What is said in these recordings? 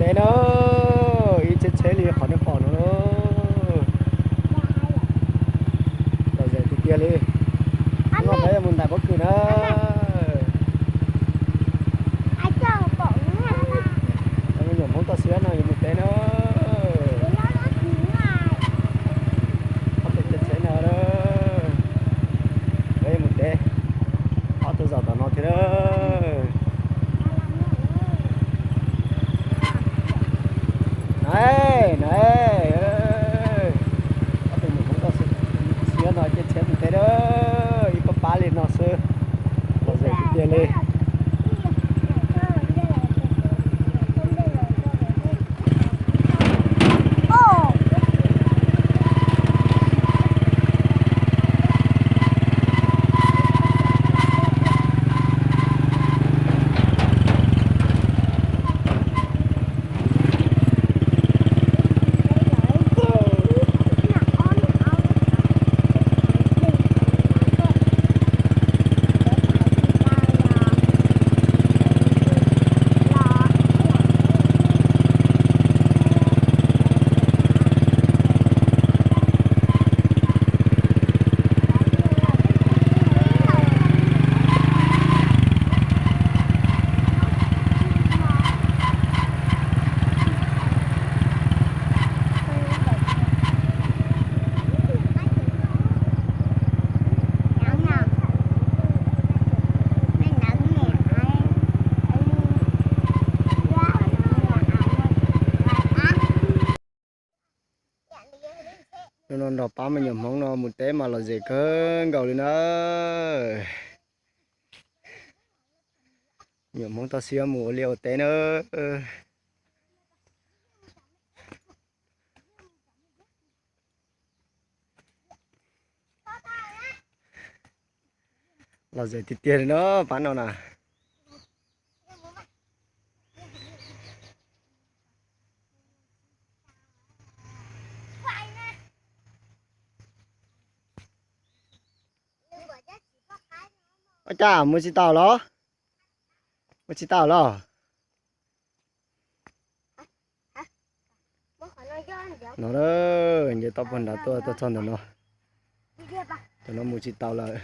Teb na, ib tsheb tsheb li qhov nej pom no. Lom zem tiag tiag li. Hnub no peb yuav mus ntais pob kws na. Cov me nyuam Hmoob toj siab no yuav mus teb na. Ob tug tsheb tsheb no, peb yuav mus teb ob tug zos tom no thiab na. Na, na, ob tug me nyuam Hmoob toj siab no caij tsheb mus teb na, ib pab pab li no xwb, lom zem tiag tiag li. Hnub no nrog pab me nyuam Hmoob no mus teb mas lom zem kawg nkaus li na. Me nyuam Hmoob toj siab mus ua liaj ua teb na. Lom zem tiag tiag li no pab no na. Ua cas mus tsis tau los? Mus tsis tau los? No, nce toj puag nrad tuaj, tuaj txog ntawm no. Ntawm no mus tsis tau lawm.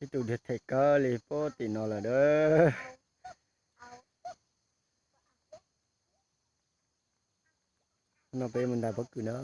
Ib tug dhia them kawg li puag tim no lawm a. No peb mus ntais pob kws na.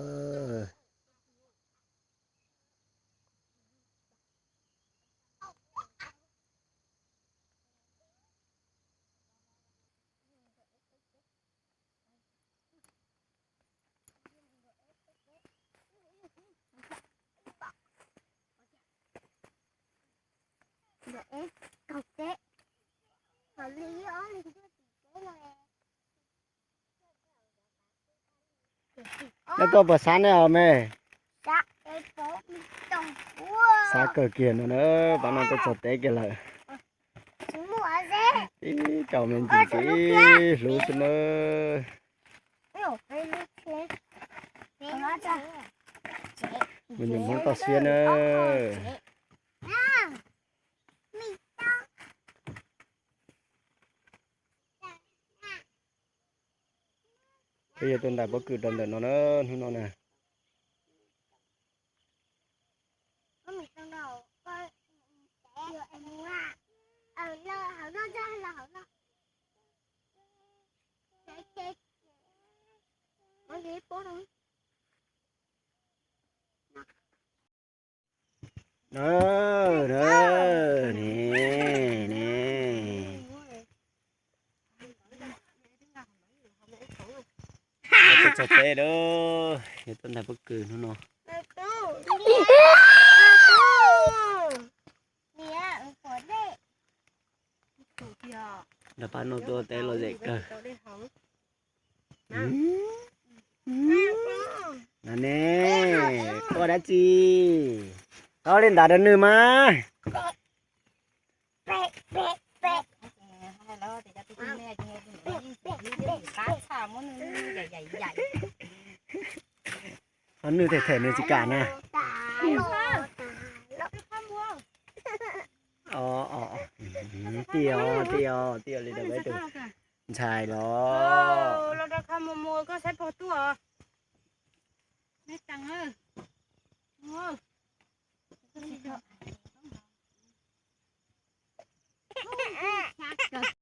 Neb tuaj puas xav ne os me? Xav kawg kiag no na, pab no tuaj txog teb kiag lawm. Ib tsaus me ntsis ib hlub xwb na. Me nyuam Hmoob toj siab na. Peb yuav tuaj ntais pob kws rau ntawm no na, hnub no na. Dawb dawb ni. Txog teb lawm, yuav tuaj ntais pob kws hnub no. Nrog pab Nuj tuaj teb lom zem kawg. Na ne, quaj dab tsi? Tau li ntawd rau nws mas. Ho nws them them nws tsis kam na. Tij os, tij os, tij os li ntawd peb tus ntxhais los. Los rau kho mus mus koj saib puas tuaj.